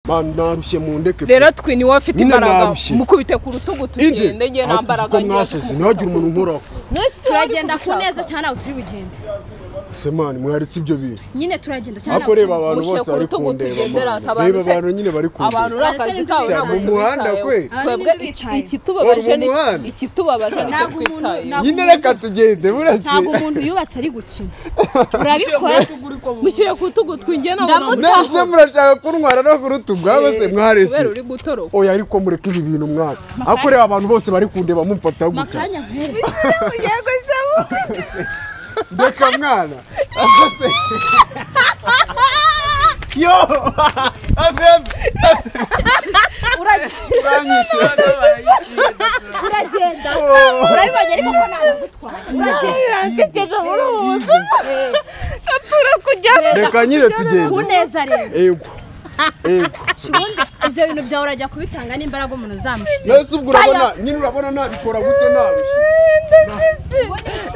Narushye mu ndeke. Rero twe ni wafite imbaraga mukubite ku rutugu tugende nge nta mbaraga nge. Ntihagire umuntu nkoraho. Turagenda ku neza cyane aho turi bugende. Se man mwaritse ibyo bintu. Nyine turagenda cyane. Ako reba abantu bose bari kundeba. Reba abantu nyine bari kundeba. Abantu urakazi kawe mu muhanda kwe. Twebwe ikitubabaje ni ikitubabaje ni nyine reka tugende burase. Ntabwo umuntu yubatse ari gukina. Urabikora. Mushyire ku rutugu twingiye nabona. Nese murashaka kuntwara no ku rutugu abo se mwaretse. Kubera uri gutoroka. Oya ariko mureke ibi bintu mwana. Ako reba abantu bose bari kundeba mumfata gutya. Makanya mpere. Yego shabu. Ndeka mwana. Ase. Yo! Afem. Uragenda. Urabibonye ariko ko nagutwara. Uragenda muri ubu buzima. Shatura kujya. Reka nyine tugende. Ku neza rero. Yego. Yego. Ubundi ibyo bintu byawe urajya kubitanga n'imbaraga umuntu uzamushyira. Nese ubwo urabona nyine urabona nabikora gute narushye.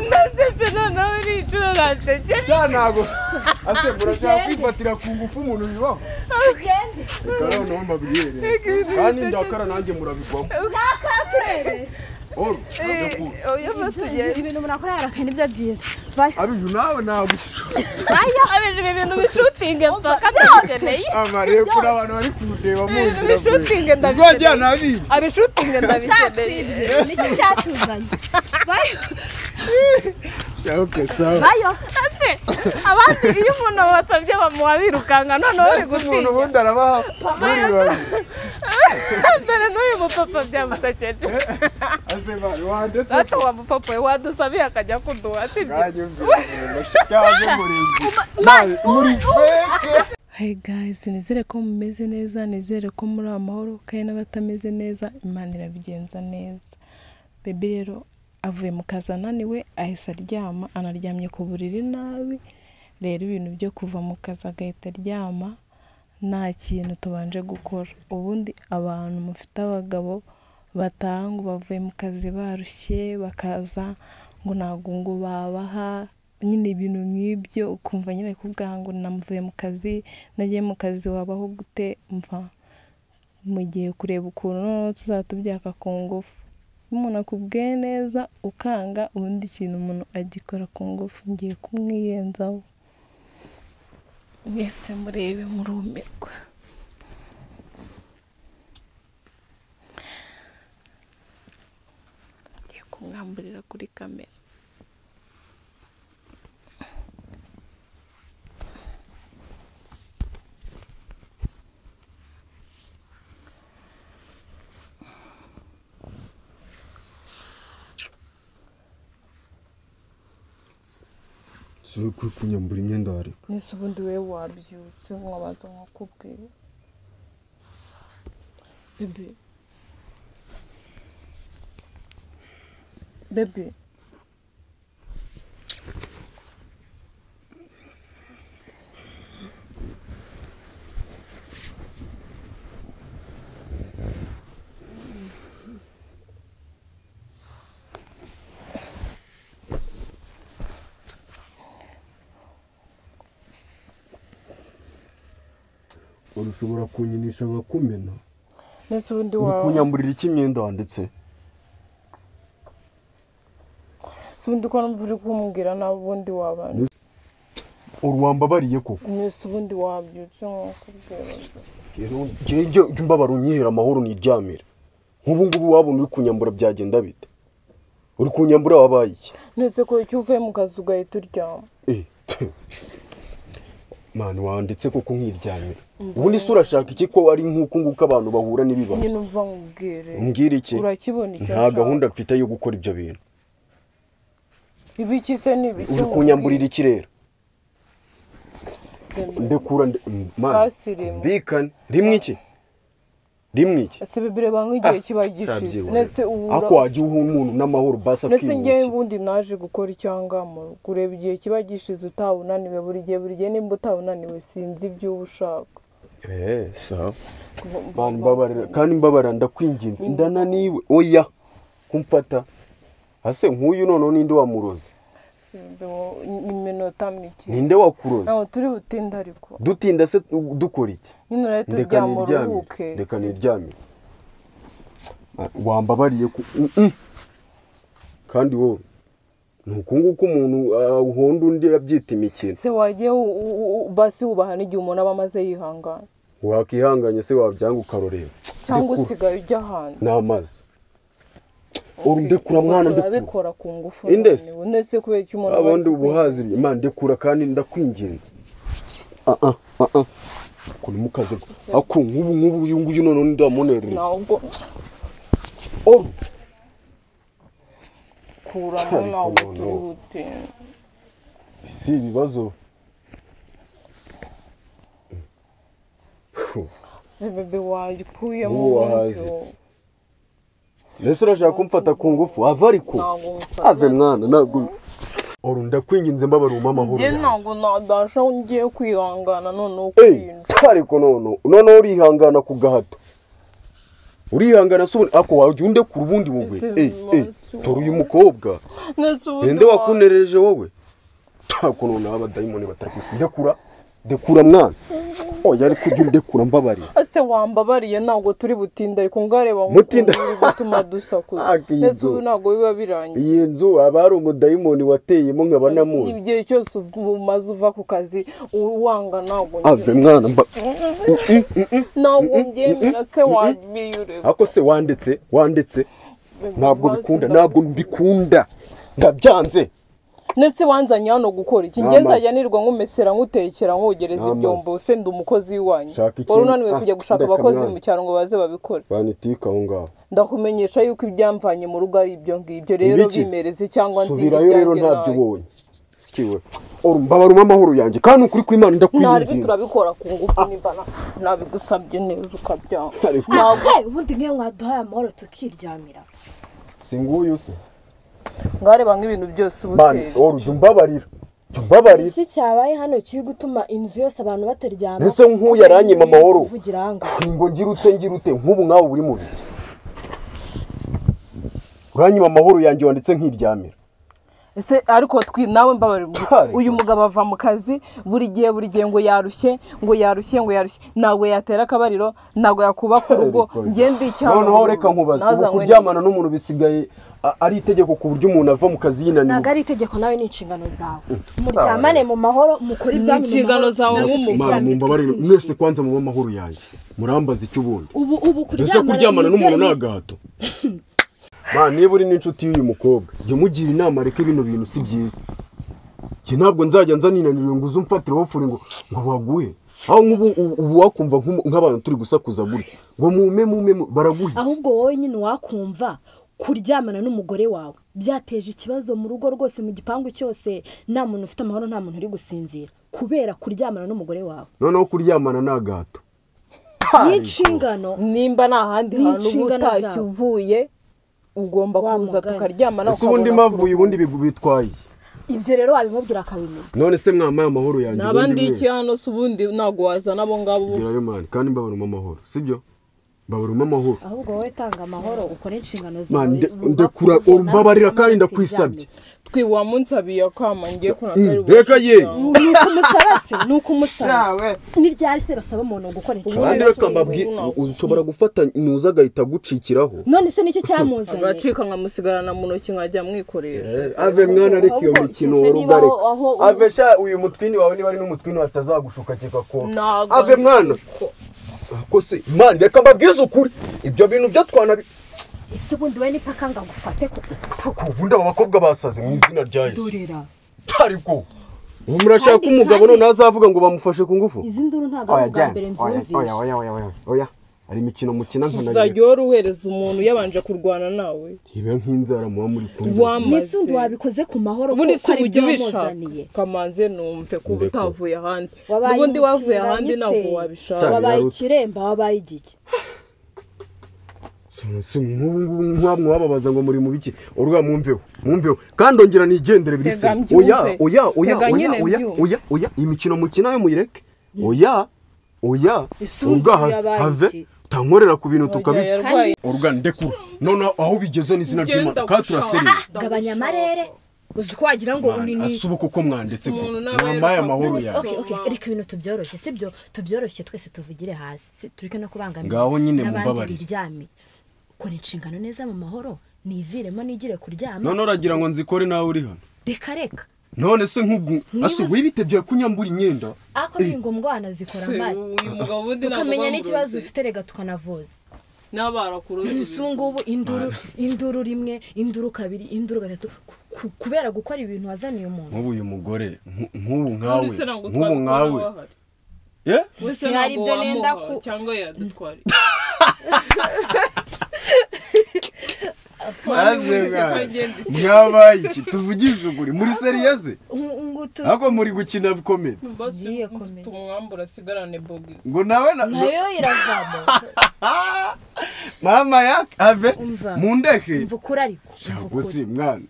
Ndasetse noneho uricara uranseke. Cya ntago. Ase murashaka kwifatira ku ngufu umuntu bibaho. Tugende. Reka noneho mbabwire. Kandi ndakara nanjye murabigwamo. Ndakara. Oru. Ibintu murakora yarakaye nibyo byiza. Bye. Abiju nawe ntabwo. Bye. Abiju ibi bintu bishutinge mpaka ndabikeneye. Amare kuri abantu bari kundeba mungira. Bishutinge ndabikeneye. Zwagiye nabibye. Abishutinge ndabikeneye. Niki cyatuzanye. Bye. Okay, sawa. Bye. Ate abandi iyo umuntu abasabye bamuha birukanka none uri gutinya. Umuntu ubundi arabaha. Dore n'uyu mupapa byamusekeje. Ase bari wandetse. Data wa mupapa wadusabiye akajya kuduha sibyo. Muri fake. Hey guys, nizere ko mumeze neza, nizere ko muri amahoro kandi n'abatameze neza Imana irabigenza neza. Baby rero avuye mu kazi ananiwe ahise aryama, anaryamye ku buriri nabi. Rero ibintu byo kuva mu kazi agahita aryama nta kintu tubanje gukora. Ubundi abantu mufite abagabo bataha ngo bavuye mu kazi barushye bakaza ngo ntabwo ngo babaha nyine ibintu nk'ibyo, ukumva nyine kubwa ngo namuvuye mu kazi nagiye mu kazi wabaho gute. Mva mugiye kureba ukuntu tuzatubyaka ku ngufu. Umuntu akubwiye neza ukanga, ubundi ikintu umuntu agikora ku ngufu. Ngiye kumwiyenzaho mwese murebe murumirwa. Ngiye kumwamburira kuri kamera. Si kuri kunyambura imyenda wareka. Nese ubundi wewe wabyutse nkabanza nkakubwira. Bebe. Bebe. Ushobora kunyinisha nkakumena. Nese ubundi wawe kunyamburira iki imyenda wanditse? Ubundi ko numva uri kumbwira nawe ubundi wabana. Uruwambabariye koko. Nese ubundi wabyutse nkakubwira. Rero nge mbabara unyihera amahoro niryamira. Nk'ubu ngubu wabona uri kunyambura byagenda bite? Uri kunyambura wabaye iki? Nese ko icyo uvuye mu kazi ugahita uryama. Mani wanditse koko nkiryamira. Ubundi se urashaka iki ko ari nk'uko nguko abantu bahura n'ibibazo? Nyine umva nkubwire. Umbwire iki? Urakibona icyo nta gahunda mfite yo gukora ibyo bintu. Ibiki se n'ibiki? Uri kunyamburira iki rero? Ndekura mani. Bikane rimwe iki? Rimwe iki? Ese bibire banga igihe kiba gishize. Nese ubura. Ako wajya uha umuntu n'amahoro basa kwibuka. Nese ngiye ubundi naje gukora icyanga mu kureba igihe kiba gishize utawunaniwe buri gihe nimba utawunaniwe sinzi ibyo ushaka. Sawa. Mani mbabarira kandi mbabarira ndakwinginze ndananiwe. Oya kumfata. Ase nk'uyu none ninde wamuroze? Iminota mike. Ninde wakuroze? Ntabwo turi butinde ariko. Dutinda se dukora iki? Nyine urahita uryama uruhuke. Reka niryamire. Wambabariye ku kandi wowe ni uku nguku umuntu ahonda undi abyita imikino. Se wagiye basi wubaha n'igihe umuntu aba amaze yihangana. Wakihanganye se wabyanga ukarorera. Cyangwa usigaye ujya ahandi. N'amazi. Ndekura mwana ndekura. Urabikora ku ngufu. Indese. Ndetse kubera icyo umuntu abandi ubuhazi Imana ndekura kandi ndakwinginze. Kuno mukaze ako nk'ubu nk'ubu uyu nguyu none ndamunerera. Ntabwo. Kuramo ntabwo turi butinde. Si ibibazo. Si bebe wayikuyemo buryo. Nese urashaka kumfata ku ngufu ava ariko ave mwana ntabwo ndakwinginze mbabara umpa amahoro. Njye ntabwo nabasha ngiye kwihangana noneho kwinjira. Ariko noneho urihangana ku gahato. Urihangana se ako wajya undekura ubundi wowe. Dore uyu mukobwa. Ninde wakunereje wowe? Tako noneho abadayimoni batari ndekura. Ndekura mwana. Oya ariko ujye undekura mbabariye. Ese wambabariye ntabwo turi butinde ariko ngareba ngo uri gutuma dusakuza. Ese ubu ntabwo biba birangiye. Iyi nzu aba ari umudayimoni wateyemo nkaba namuzi. Igihe cyose umaze uva ku kazi wanga ntabwo njye. Ave mwana mba. Ntabwo mbyemera se wabiyureba. Ako se wandetse ntabwo bikunda ntabwo mbikunda ndabyanze. Ndetse wanzanye hano gukora iki? Njye nzajya nirwa nkumesera nkutekera nkogereza ibyombo se ndi umukozi w'iwanyu. Wari unaniwe kujya gushaka abakozi mu cyaro ngo baze babikore. Banitika aho ngaho. Ndakumenyesha yuko ibyamvanye mu rugo ari ibyo ngibyo rero bimereze cyangwa nzindi byanjye. Subirayo rero ntabyo ubonye. Sikiwe. Mbabaruma amahoro yanjye kandi ukuri kw'Imana ndakwinginze. Ntabwo turabikora ku ngufu nimba nabigusabye neza ukabyanga. Ubundi nk'iyo mwaduhaye amahoro tukiryamira. Si nguyu se. Ngareba nk'ibintu byose ubuteye. Ujya umbabarira. Jya Iki cyabaye hano kiri gutuma inzu yose abantu bataryama. Ese nk'uyu aranyima amahoro. Ngo ngira ute nk'ubu nkawe uri mu bihe. Uranyima amahoro yanjye wanditse nkiryamira. Ese ariko twi nawe mbabarira uyu mugabo ava mu kazi buri gihe ngo yarushye ntabwo yatera akabariro ntabwo yakubaka urugo ngende icyaro. Noneho reka nkubaze ubu kuryamana n'umuntu bisigaye ari itegeko ku buryo umuntu ava mu kazi yinaniwe. Ntabwo ari itegeko nawe ni inshingano zawe. Muryamane mu mahoro mukore ibyanyu mu inshingano zawe nk'umugabo. Mumbabarire mwese kwanza mu mahoro yanjye murambaza icyo ubundi. Ubu kuryamana n'umuntu nagahato. Ma niba uri n'inshuti y'uyu mukobwa jya umugira inama reka bino bintu si byiza. Njye ntabwo nzajya nza ninaniriwe ngo uze umfatireho furi ngo baguhe. Aho nk'ubu ubu wakumva nk'abantu turi gusakuza gutya ngo mume baraguhe. Ahubwo wowe nyine wakumva kuryamana n'umugore wawe byateje ikibazo mu rugo rwose mu gipangu cyose nta muntu ufite amahoro nta muntu uri gusinzira kubera kuryamana n'umugore wawe. Noneho kuryamana ni agahato. Ni inshingano. Nimba nta handi hantu uba utashye uvuye ugomba kuza tukaryamana. Ese ubundi mavuye ubundi bitwaye ibyo rero wabimubwira akabimenya. None se mwamaye amahoro yanjye nabandi iki hano se ubundi ntabwo wazana abo ngabo. Gerayo mani kandi mbabaruma amahoro sibyo? Mbabaruma amahoro. Ahubwo wowe tanga amahoro ukore inshingano zawe. Ndekura umbabarira kandi ndakwisabye. Twiwa munsabiye akama ngiye kunatari. Reka ye. Nuko umusaba se nuko umusaba. Ni ryari se basaba umuntu gukora inshingano? Kandi reka mbabwi ushobora gufata nuza agahita gucikiraho. None se nicyo cyamuzanye? Agacika nkamusigarana mu ntoki nkajya mwikoresha. Ave mwana reka iyo mikino rugareka. Ave sha uyu mutwini wawe niba ari n'umutwini atazagushuka keka ko. Ave mwana. Ko se man reka mbabwize ukuri ibyo bintu byo twana. Ese ubundi we nipaka ngagufate ko ubundi aba bakobwa basaze mu izina rya Yesu. Dorera. Tariko. Murashaka umugabo none azavuga ngo bamufashe ku ngufu. Izi nduru ntago ari ubwa mbere nzumvise. Oya. Ari imikino mukina nkanarira. Uzajya uhereza umuntu yabanje kurwana nawe. Ibe nk'inzara muba muri kumwe. Nisundi wabikoze ku mahoro ko ari ibyo wamuzaniye. Kamanze numve ko utavuye ahandi. Ubundi wavuye ahandi ntabwo wabishaka. Wabaye ikiremba wabaye igiki. Si nk'ubu nk'amwe wababaza ngo muri mu biki urwa mwumveho kandi ongera nigendere biri se. Oya oya oya oya oya oya imikino mukina yo muyireke. Oya oya ubwa have tankorera ku bintu tukabi. Urwa ndekura none aho bigeze n'izina ry'Imana kandi turaserera. Gabanya amarere. Uzi ko wagira ngo unini asuba kuko mwanditse ko mwambaye amahoro yawe. Okay, reka ibintu tubyoroshye, sibyo? Tubyoroshye twese tuvugire hasi, tureke no kubangamira. Ngaho nyine mumbabarire. Biryame. Kora inshingano neza mu mahoro, niviremo nigire kuryama. None uragira ngo nzikore nawe uri hano? Reka reka. None se nk'ubwo asuba ibitebye kunyambura imyenda. Ako ni ngombwa wanazikora mbaye. Uyu mugabo ubundi ntabwo tukamenya n'ikibazo ufite rega tukanavuza. N'abarakuruzi. Ngubu induru, induru rimwe, induru kabiri, induru gatatu, kubera gukora ibintu wazaniye umuntu. Nk'ubu uyu mugore, nk'ubu nkawe, nk'ubu nkawe. Eh? Si hari ibyo nenda ku cyangwa yadutwara. Aze mwabaye iki tuvugije ukuri muri serious? Ako muri gukina comedy. Tumwambura sigarane bogus. Ngo nawe nayo iravamo. Mama yak ave mundeke. Mvukura ariko. Gusi mwana.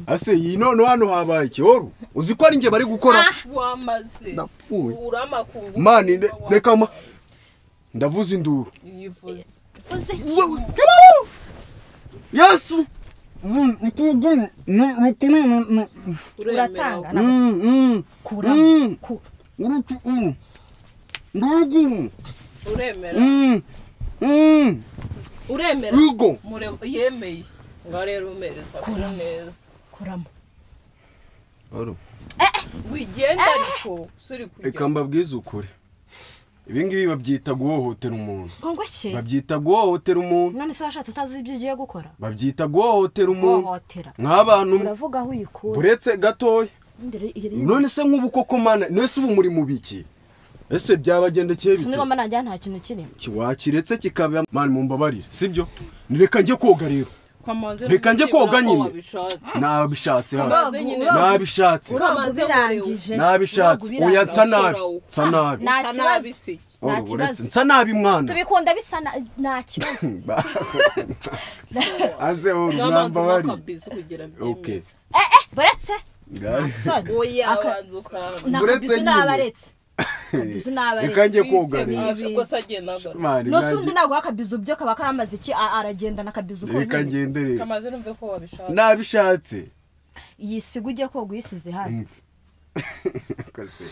Ase iyi none hano habaye iki oru? Uzi ko ari nge bari gukora. Wamaze. Ndapfuye. Uramakungu. Mani reka ma ndavuza induru. Yivuze. Yesu. Uratanga kura uremera uremera yemeye ngo rero umereza neza kuramo oro wigenda ariko suri kujya. Reka mbabwize ukuri, ibi ngibi babyita guhohotera umuntu. Ngo ki? Babyita guhohotera umuntu. None se washatse utazi ibyo ugiye gukora? Babyita guhohotera umuntu. Nk'abantu uravuga aho uyikura. Buretse gatoya. None se nk'ubu koko mana, none se ubu muri mu biki? Ese byabagendekeye bite? Ngomba nanjye nta kintu kirimo. Kiwakiretse kikaba man mumbabarire, sibyo? Nireka njye koga rero. Reka njye koga nyine. Nabishatse hano. Nabishatse. Nabishatse. Oya nsa nabi. Nsa nabi. Nta kibazo. Nta kibazo. Nsa nabi mwana. Tubikunda bisa nta kibazo. Aze mwambabarire. Okay. Buretse. Oya banzuka. Buretse nyine. Reka njye koga rero. No sundi naguha akabizu byo kaba karamaze iki aragenda nakabizu ko. Reka ngende rero. Kamaze numve ko wabishatse. Nabishatse. Iyi siga ujye koga uyisize hano. Kose.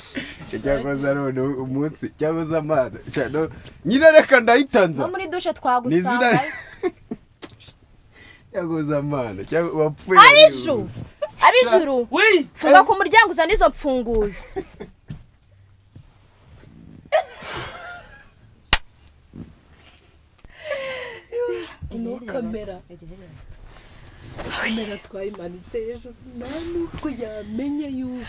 Cyakoze none umunsi cyakoze amana. Nyine reka ndayitanza. No muri dushe twagusanga. Cyakoze amana cyangwa wapfuye. Abijuru. Abijuru. Funga ku muryango uzana izo mfunguzo. Ino kamera kamera twayimanitse ejo nta nuko yamenye yuko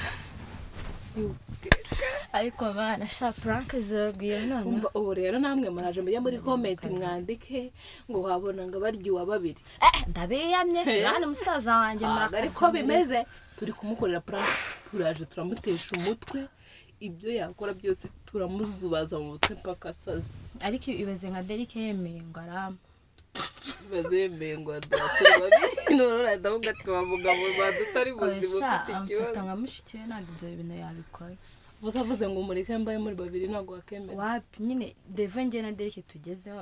ariko abana sha Frank ziragwira none. Umva ubu rero namwe muraje mujye muri comment mwandike ngo wabona ngo barya uwa babiri. Ndabiyamye nani musaza wanjye muraka ariko bimeze turi kumukorera prank turaje turamutesha umutwe ibyo yakora byose turamuzubaza mu mutwe mpaka asaze. Ariko ibaze nka Derek yemeye ngo arama bazemeye ngo adaturi babiri none ndavuga ati bavuga mu Rwanda utari buzima ufite ikibazo. Amfata nka mushiki we ntabwo ibyo bintu yabikora. Uzavuze ngo mureke mbaye muri babiri ntabwo wakemera. Wapi nyine Deva njye na Derek tugezeho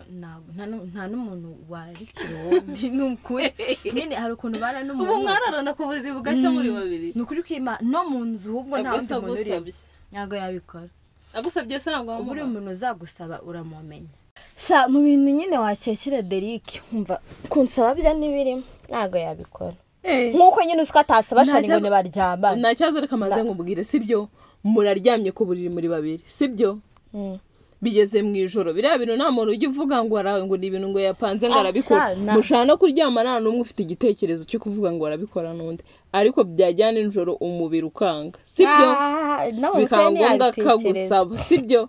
nta n'umuntu wararikira wowe ni ukuri nyine hari ukuntu bara n'umuntu ubu mwararana ku buriri bugacya muri babiri ni ukuri kwima no mu nzu ahubwo nta wundi muntu uri ntabwo yabikora. Agusabye se ntabwo wamuha. Buri muntu uzagusaba uramumenya. Sha mu bintu nyine wakekera Derek umva kunsaba bya nibirimo ntabwo yabikora. Nkuko nyine usika atasaba shari ngo nibaryamane. Nta cyazo reka maze nkubwire sibyo muraryamye ku buriri muri babiri sibyo bigeze mu ijoro biriya bintu nta muntu ujya uvuga ngo ngo ni ibintu ngo yapanze ngo arabikora. Mushaka no kuryama nta n'umwe ufite igitekerezo cyo kuvuga ngo arabikora n'undi ariko byajyana nijoro umubiri ukanga sibyo bikaba ngombwa kagusaba sibyo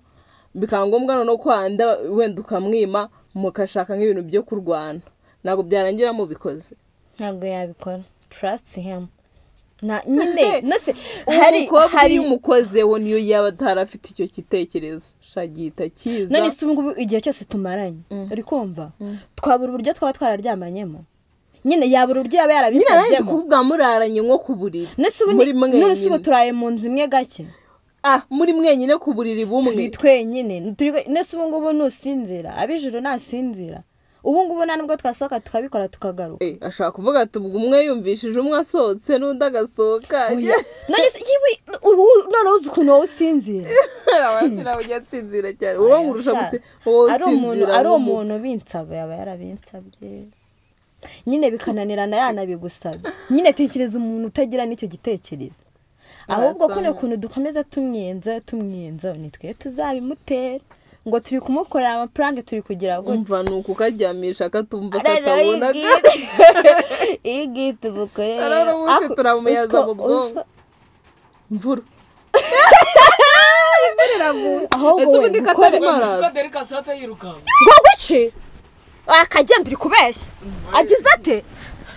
bikaba ngombwa no kwanda wenda ukamwima mukashaka nk'ibintu byo kurwana ntabwo byarangira mubikoze. Ntabwo yabikora. Trust him. Na nyine nose hari umukoze wo niyo yaba atarafite icyo gitekerezo shagita kiza. None se ubu igihe cyose tumaranye uri kumva twabura uburyo twaba twararyamanyemo nyine yabura uburyo yaba yarabisabye nyine kuvuga muraranye nko ku buriri muri mwe none se ubu turaye mu nzu imwe gake muri mwenyine ku buriri bumwe twenyine nese ubu ngubu nusinzira abijuru nasinzira Ubu ngubu nta nubwo twasohoka tukabikora tukagaruka. Ashaka kuvuga ati ubwo umwe yumvishije umwe asohotse n'undi agasohoka. None ubu none uzi ukuntu wowe usinzira. Abafira ujya atsinzira cyane. Wowe ngurusha gusa wowe usinzira. Ari umuntu binsaba yaba yarabinsabye. Nyine bikananirana yanabigusabye. Nyine tekereza umuntu utagira n'icyo gitekerezo. Ahubwo kuno kuntu dukomeza tumwenza nitwe tuzabimutera. Ngo turi kumukorera amafaranga turi kugira ngo umva nuko ukaryamisha akatumva katabona igi tubukorera ararubutse turamuyaza mu bwonko mvura ahubwo we ngo guki akagenda uri kubeshya agize ate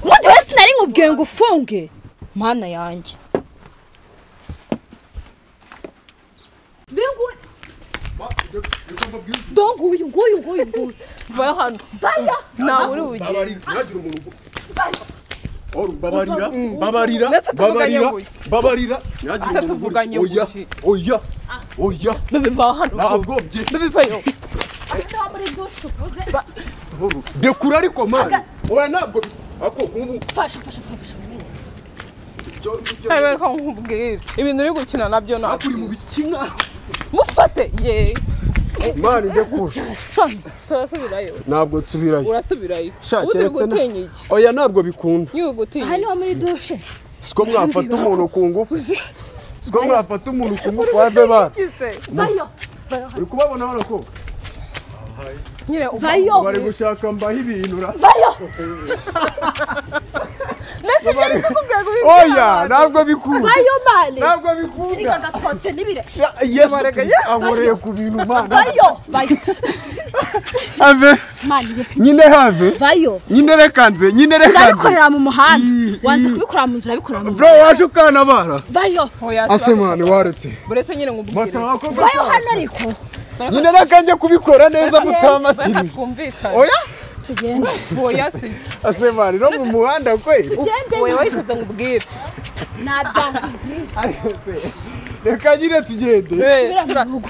mundi wese nari nkubwiye ngo ufunge mana yanjye Dongo uyu nguyu. Va hano. Vaya. Nawe uri bugende. Babarira. Oya. Oya. Bebe va hano. Ntabwo bye. Bebe vayo. Dekura ariko man. Oya ntabwo ako ubu. Fasha. Reka nkubwire. Ibintu uri gukina nabyo ntabwo. Akuri mu bikina. Mufate ye. Mani ndekura. Turasubirayo. Ntabwo nsubirayo. Urasubirayo. Uri gutinya iki? Oya ntabwo bikunda. Ni gutinya. Hano muri dushe. Siko mwafata umuntu ku ngufu. Siko mwafata umuntu ku ngufu wave ba. Vayo. Uri kubabona hano ko? Nyine vayo. Bari gushaka mbaho ibintu ra. Vayo. Oya ntabwo bikunda. Vayo mani. Ntabwo bikunda. Rika gasotse nibire. Yesu ankoreye ku bintu mana. Vayo. Vayo. Have. Mani. Nyine have. Vayo. Nyine rekanze. Nyine rekanze. Urabikorera mu muhanda. Wanze kubikora mu nzu urabikora mu. Bro waje ukanabara. Vayo. Ase mani waretse. Buretse nyine ngubwire. Vayo hano ariko. Nyine rekanje kubikora neza mutamatiri. Oya. Tugende. Oya si. Ase mani no mu muhanda kweli. Tugende. Oya wahitaze ngubwire. Nabyo. Reka nyine tugende.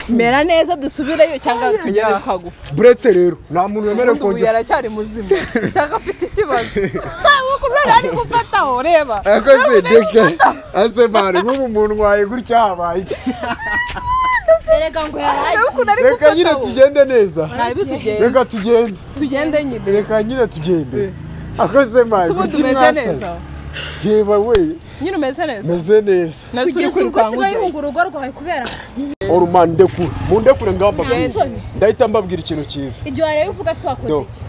Mera neza dusubireyo cyangwa tugende kwagufa. Buretse rero nta muntu wemerewe kongera. Yaracyari muzima cyangwa afite ikibazo. Kubera ari gufataho reba. Akoze deke. Ase mani nk'ubu umuntu waye gutya habaye iki? Erega ngo yaragiye. Reka nyine tugende neza. Reka tugende. Tugende nyine. Reka nyine tugende. Akoze mani kuki mwasaze? Yeba we. Nyine umeze neza. Meze neza. Kugeza ubwo siba yihunga urugo rwawe kubera. Oruma ndekure. Mundekure ngamba. Ndahita mbabwira ikintu cyiza. Ibyo wareye uvuga se wakoze iki?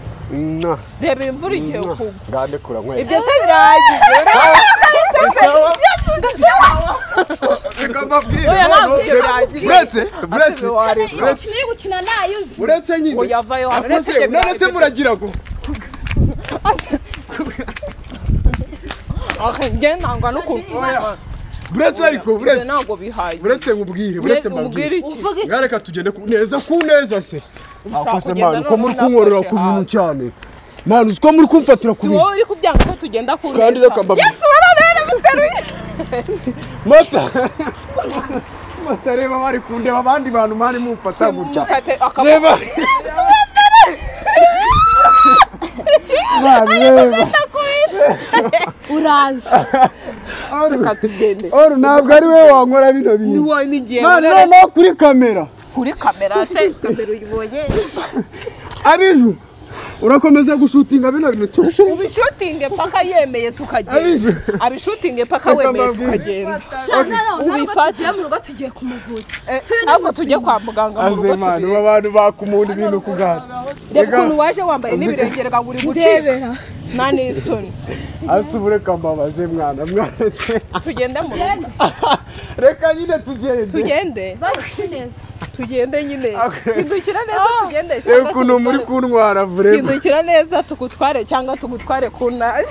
Reba imvura igiye kugwa. Ngandekura nkwe. Ibyo se birahagije. Sawa. Reka mbabwire. Buretse. Gukina nayo uzi. Buretse nyine. Oya vayo. Uretse muragira ngo. Njye nangwa n'ukuntu. Buretse ariko buretse. Ntabwo bihaye. Buretse nkubwire, buretse mbabwire. Ngareka tugende neza ku neza se. Akoze mani ko muri kunkorera ku bintu cyane. Mani uziko muri kumfatira ku bintu. Si wowe uri kubyanga ko tugenda ku neza. Kandi reka mbabwire. Yesu wararera muteruye. Mata. Mata reba bari kundeba abandi bantu mani mumfata gutya. Reba. Reba. Uraza. Reka tugende. Oru ntabwo ari we wankora bino bintu. Ni wowe nigiye. Mani no kuri kamera. Kuri kamera se kamera uyibonye. Abiju urakomeza gushutinga bino bintu turese. Ubishutinge paka yemeye tukagenda. Abishutinge paka wemeye tukagenda. Ubifate mu rugo tugiye kumuvuza. Ahubwo tujye kwa muganga mu rugo. Aze mani abantu bakumunda ibintu kugana. Reba ukuntu waje wambaye n'ibirenge reka uri gucika. Nani isoni. Asubure kambabaze mwana mwaretse. Tugende mu rugo. Reka nyine tugende. Tugende. Tugende nyine. Hindukira neza tugende. Reba ukuntu muri kuntwara vure. Hindukira neza tugutware cyangwa tugutware ku nabi.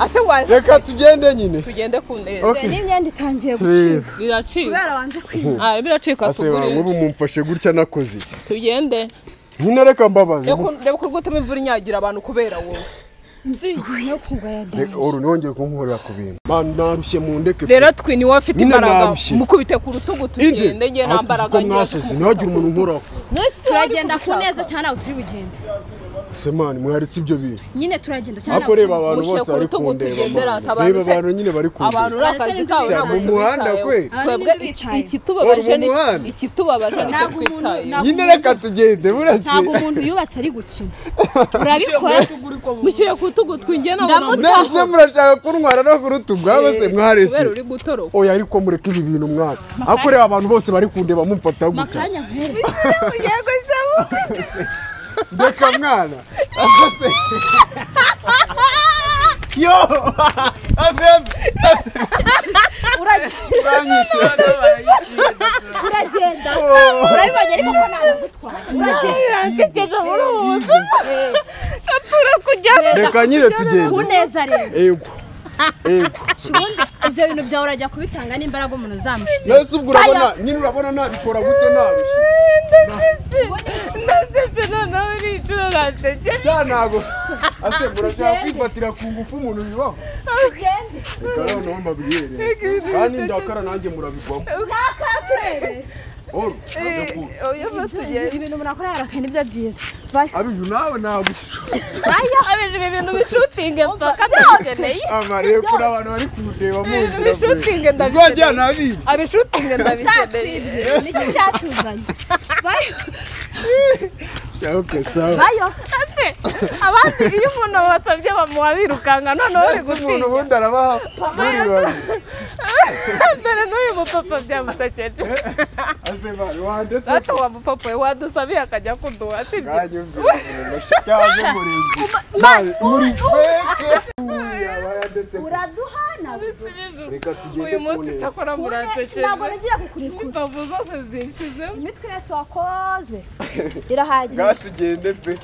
Ase waje. Reka tugende nyine. Tugende ku neza. N'imyenda itangiye gucika. Biracika. Kubera wanze kwiga. Ah biracika tugure. Ase ubu mumfashe gutya nakoze iki? Tugende. Nyine reka mbabaze. Reba ukuntu gutuma imvura inyagira abantu kubera wowe. Imvura igiye kugwa ya Reka oru nongeye kunkorera ku bintu. Man narushye mu ndeke. Rero twi ni wafite imbaraga mukubite ku rutugu tugende nge nta mbaraga ngiye. Ntihagire umuntu nkoraho. Turagenda ku neza cyane aho turi bugende. Se man mwaritse ibyo bintu. Nyine turagenda cyane. Ako reba abantu bose bari kundeba. Reba abantu nyine bari kundeba. Abantu urakazi kawe mu muhanda kwe. Twebwe ikitubabaje ni ikitubabaje ni twitaye. Nyine reka tugende buretse. Ntabwo umuntu yubatse ari gukina. Urabikora. Mushyire ku rutugu twingiye nabona. Mbese murashaka kuntwara no ku rutugu abo se mwaretse. Kubera uri gutoroka. Oya ariko mureke ibi bintu mwana. Ako reba abantu bose bari kundeba mumfata gutya. Makanya mpere. Yego shabu. Ndeka mwana. Akose. Yo! Afem. Uragenda. Urabibonye ariko ko nagutwara. Uragenda muri ubu buzima. Shatura kujya. Reka nyine tugende. Kuneza rero. Yego. Yego. Ubundi ibyo bintu byawe urajya kubitanga n'imbaraga umuntu uzamushize. Nese ubwo urabona nyine urabona nabikora gute narushye. Ndasetse noneho nicura nasekeje. Cya ntago. Ase murashaka kwifatira ku ngufu umuntu bibaho. Tugende. Reka noneho mbabwire. Kandi ndakara nanjye murabigwamo. Ndakara turebe. Oru, ndakura. Oya batugende. Ibintu murakora yarakaye nibyo byiza. Bye. Abiju nawe ntabwo. Bye. Abiju ibi bintu bishutinge mpaka ndabikeneye. Amare kuri abantu bari kundeba mungira. Bishutinge ndabikeneye. Zwajya nabibye. Abishutinge ndabikeneye. Niki cyatuzanye. Bye. Okay, sawa. Bayo. Ate abandi iyo umuntu abasabye bamuha birukanka noneho uri gutinya. Umuntu ubundi arabaha. Dore n'uyu mupapa byamusekeje. Ase bari wandetse. Data wa mupapa we wadusabiye akajya kuduha sibyo? Cyangwa umurenge. Muri feke. Uraduhana. Reka tugende uyu munsi cyakora muransekeje. Ntabwo nagiye kukurekura. Imbavu zose zinshizemo. Imitwe yose wakoze. Irahagije. Ngaho tugende pe.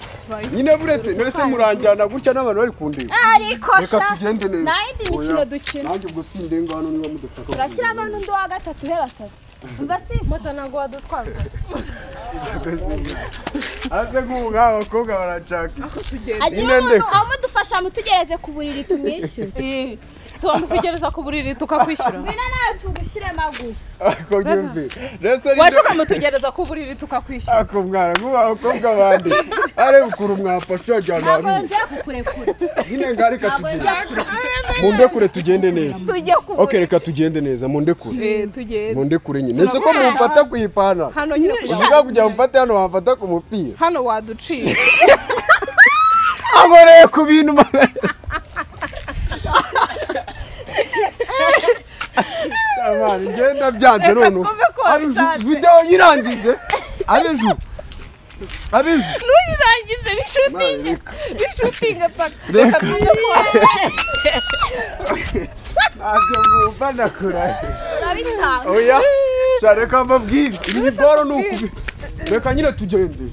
Nyine buretse nese muranjyana gutya n'abantu bari kundeba. Ariko sha. Reka tugende neza. Nta yindi mikino dukina. Nanjye ubwo sindenga hano niba mudafata. Turashyiramo n'undi wa gatatu he batatu. Umva si moto ntabwo wadutwara. Ase nk'ubu nk'aba bakobwa baracaka. Agira umuntu amudufasha mutugereze ku buriri tumwishyure. So wamusigereza ku buriri tukakwishyura. Ngwino nawe tugushyire maguru. Ako byumve. Rese ni waje ukamutugereza ku buriri tukakwishyura. Ako mwana nk'ubu abakobwa bandi. Areba ukuntu mwafashe wajyana Ntabwo ngiye kukurekura. Nyine ngaho reka tugende. Mundekure tugende neza. Tujye ku buriri. Okay reka tugende neza mundekure. Tugende. Mundekure nyine. Nese ko mumfata ku ipantaro. Hano nyine. Uziga kugira mumfate hano wamfata ku mupira. Hano waduciye. Ankoreye ku bintu Amani ngenda byanze none. Video yirangize. Abeju. Abeju. Nuyirangize bishutinge. Bishutinge paka. Reka. Ntabyo mwumva ndakura. Urabitanga. Oya. Reka mbabwire. Ibi boro nukubi. Reka nyine tugende.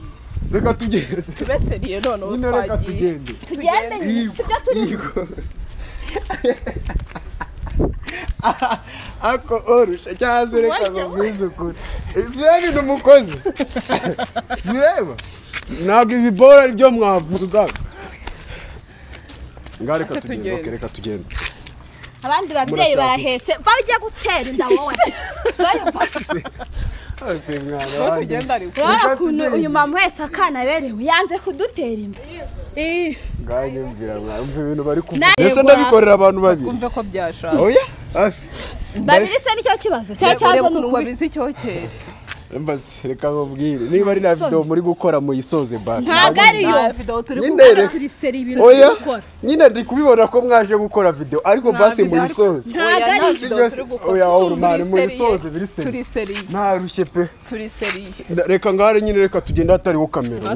Reka tugende. Tubeseriye none nyine reka tugende. Tugende nyine. Sibyo turi. Ako orusha cyangwa reka nkubwize ukuri. Sireba ibintu mukoze. Sireba. Ntabwo ibi boro ari byo mwavugaga. Ngaho reka tugende. Okay, reka tugende. Abandi babyeyi barahetse bajya gutera inda wowe. Ase mwana. Tugenda ariko. Urabona ukuntu uyu mama uhetse akana aberewe yanze kudutera inda. Ngaho nyumvira mwana umva ibintu bari kuvuga. Mbese ndabikorera abantu babiri. Kumve ko byashaka. Oya. Hafi. Babiri se nicyo kibazo. Cya cyazo ni uko wabizi icyokere. Mbaze reka nkubwire niba ari na video muri gukora muyisoze basi. Ntabwo ariyo. Video turi gukora turi seri ibintu turi gukora. Nyine ndi kubibona ko mwaje gukora video ariko basi muyisoze. Ntabwo ari oya urumane muyisoze biri seri. Turi seri. Narushye pe. Turi seri. Reka ngare nyine reka tugende hatariho kamera.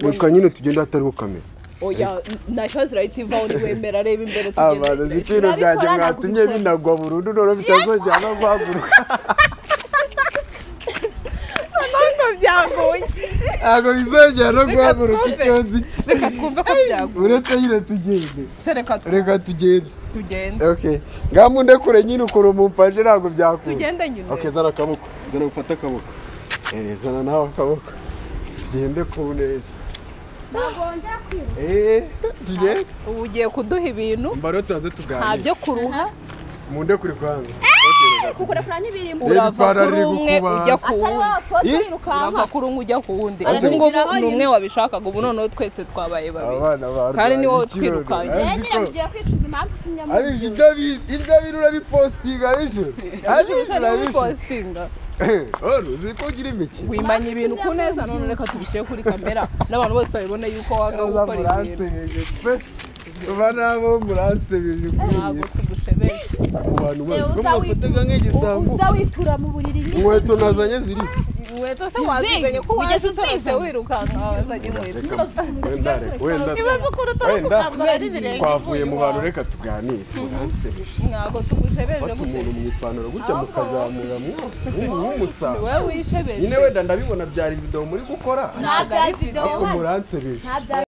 Reka nyine tugende hatariho kamera. Oya nta kibazo urahita ivaho niwemera reba imbere tugende. Abantu zikiro byanjye mwatumye binagwa burundu none bitazongera no guhaguruka. Byagoye. Ntabwo bizongera no guhaguruka icyo nzi. Reka twumve ko byagoye. Uretse nyine tugende. Se reka tugende. Tugende. Okay. Ngaho mundekure nyine ukuntu mumfashe ntabwo byakunda. Tugende nyine. Okay zana akaboko. Zana gufata akaboko. Zana nawe akaboko. Tugende ku neza. Ntabwo wongera kwiruka. Tugende. Ubu ugiye kuduha ibintu. Mbaro tubanze tuganire. Nta byo kuruha. Munde kuri kwanza. Kukurekura ntibirimo. Urava kuri umwe ujya ku wundi. Urava kuri umwe ujya ku wundi. Ubu ngubu ni umwe wabishakaga, ubu noneho twese twabaye babiri. Kandi ni wowe twirukanye. Ugiye kwicuza impamvu itumye Ibyo bintu urabipostinga bijoro. Urabipostinga. Uzi ko ugira imikino. Wimanya ibintu ku neza, none reka tubishyire kuri kamera n'abantu bose babibone yuko wanga gukora ibintu. Uba nabo muransebeje. Ntabwo tugushebeje. Mu bantu bazi ko mwafataga nk'igisambo. Uza witura mu buriri nyine. Inkweto nazanye ziri. Inkweto se wazizanye ko waje utorotse wirukanka wazanye inkweto. Wenda wenda twavuye mu bantu, reka tuganire. Muransebeje. Ntabwo tugushebeje. Fata umuntu mu ipantaro gutya mukazamura nk'umusambo. Wowe wishebeje. Nyine wenda ndabibona byari video muri gukora. Nta bya video. Muransebeje.